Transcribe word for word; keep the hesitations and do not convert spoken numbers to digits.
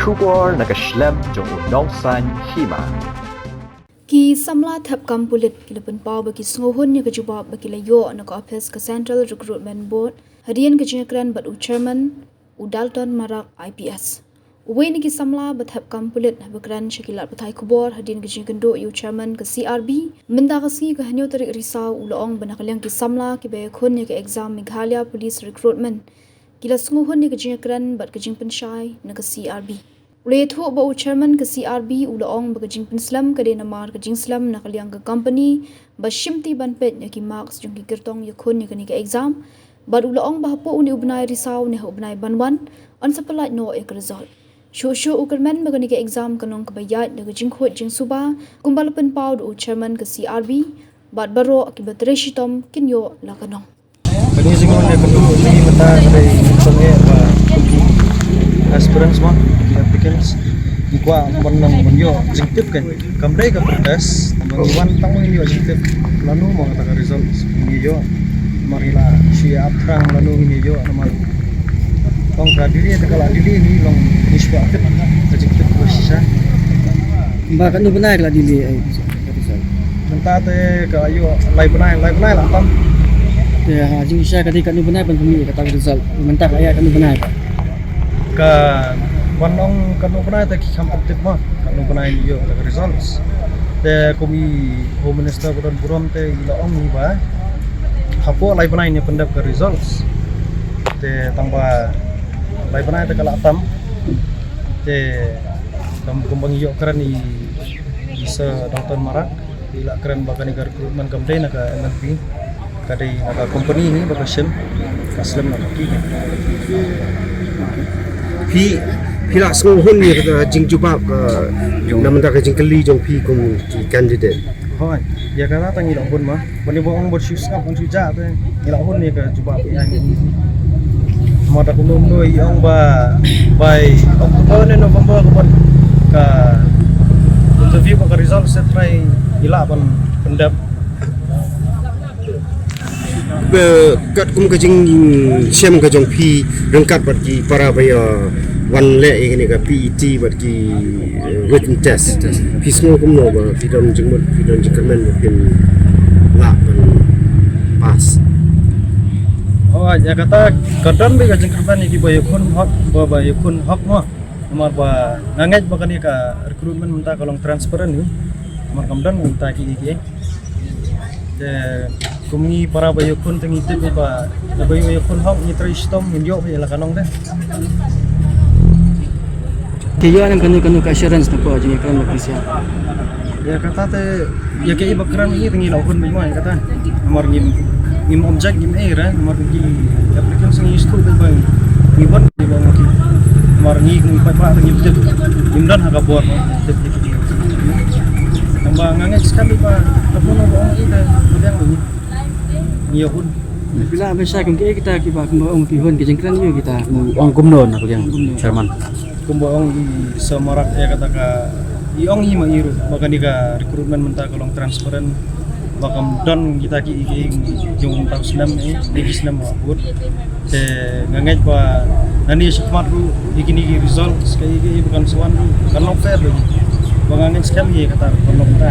Khubor na ka shlem jong u nongsaiñ hima. Ki samla thep kam pulit ki la pynpaw ba ki sngewhun ïa ka jubab ba ki la ïoh na ka ophis ka Central Recruitment Board hadien ka jingïakren bad u chairman, u Dalton Marak, I P S. Uwei na ki samla ba thep kam pulit haba kren sha ki lad pathai khubor hadien ka jingkynduh ïa u chairman ka C R B mynta ka sngi ka hynñiew tarik Risaw u la ong ba na ka liang ki samla kiba ïakhun ïa ka exam Meghalaya Police Recruitment ki la sngewhun ïa ka jingïakren bad ka jingpynshai na ka C R B. U la ïathuh ba u chairman ka C R B u la ong ba ka jingpynslem ka dei namar ka jingslem na ka liang ka company ba shimti ban peit ïa ki marks jong ki kyrtong ïakhun ïa kane ka exam, bad u la ong ba hapoh une u bnai Risaw ne ha u bnai ban wan yn sa pyllait noh ïa ka result. Shuh shuh u kyrmen ba kane ka exam kan long kaba ïaid da ka jingkhuid jingsuba kumba la pynpaw da u chairman ka C R B, bad baroh kiba trei shitom kin ïoh la ka nong. Kane jingwan ïa kane ka mynta ka dei jingpynshai ba ki aspirants mo, ki applicants, ki kwah ban long ban ïoh jingtip kan. Kam dei ka protest, ban wan tang ban ïoh jingtip. Lano mo kata ka result ngin ïoh. Mar ila shi ap thrang lano ngin ïoh namar. Ong ka delay te ka la delay ngi long ngi shuwa tip ka jingtip ka shisha. Ba katno bnai ka la delay ai. Mynta te ka ïoh lai bnai, lai bnai la tam. Te ha jingshisha ka dei katno bnai ban pynmih kata ka result. Mynta ka ïa katno bnai ka. Ka ban ong katno bnai te ki kham tip mo katno bnai ïoh kata ka results. Te kum i Home Minister ba don burom te i la ong i ba hapoh lai bnai ne pyndep ka results. Te tang ba lai bnai te ka la tam. Te kam kum ba ngi ïoh kren i i Sir Dalton Marak, i la kren ba kane ka recruitment kam dei na ka M N P, ka dei na ka company hi ba ka shim, ka slem na ka ki. Phi, phi la sngewhun ïa ka jingjubab ka, na mynta ka jingkylli jong phi kum ki candidate? Hooid, ïa kata tang ngi la hun ma. Ban ïa ba ong ban shu sngap ban shu jah te ngi la hun ïa ka jubab ïa ngi. Ma da kumno kumno i ong ba bai October ne November ka ban ka interview ba ka result sa try i la ban pyndep. Ba katkum ka jingshem ka jong phi ryngkat bad ki para ba ïa wan leh ïa kane ka P E T bad ki, eh, written test. Phi sngew kumno ba phi don jingmut, phi don jingkyrmen ba phin lah ban pass? Oh, ïa kata ka don beit ka jingkyrmen ïa ki ba ïakhun hok, ba, ba ïakhun hok mo. Namar ba nga ngeit ba kane ka recruitment mynta ka long transparent hi. Namar kam don mynta ki, ki, ki. Te kum ngi para ba ïakhun te ngi tip ba, ba ïakhun hok ngi trei shitom ngin ïoh ïa la ka nong te. Te ïoh nang kano kano ka assurance na pdeng jingïakren ba phi sa ïa? Ïa kata te ïa kaei ba kren ïa te ngi la hun beit mo ïa kata. Namar ngim, ngim object ngim ei re namar ki applicants ngi shu beit ba ngi wan beit ba ngi. Namar ngi kum paidbah te ngim tip. Ngim don ha ka bor mo. Tip, tip, tip. Namar nga ngeit skhem ba ka pun ba ong ïa ka ba dang ngi. Ngi ïa hun. Phi la bishar kum kiei kita kiba kumba ong phi hun ki jingkren ïa kita. Ong kumno na ka liang chairman. Kumba ong i Sir Marak ïa kata ka i ong i ma i ruh ba kane ka recruitment mynta ka long transparent. Ba kam don kita ki, ki, ki jong mynta u snem eh, ne ki snem ba bud. Te nga ngeit ba nangne shakhmat ruh ïa kine ki results ka ïa ki ba kan sa wan ruh kan long fair ruh. Ba nga ngeit skhem ïa kata ruh kan long mynta.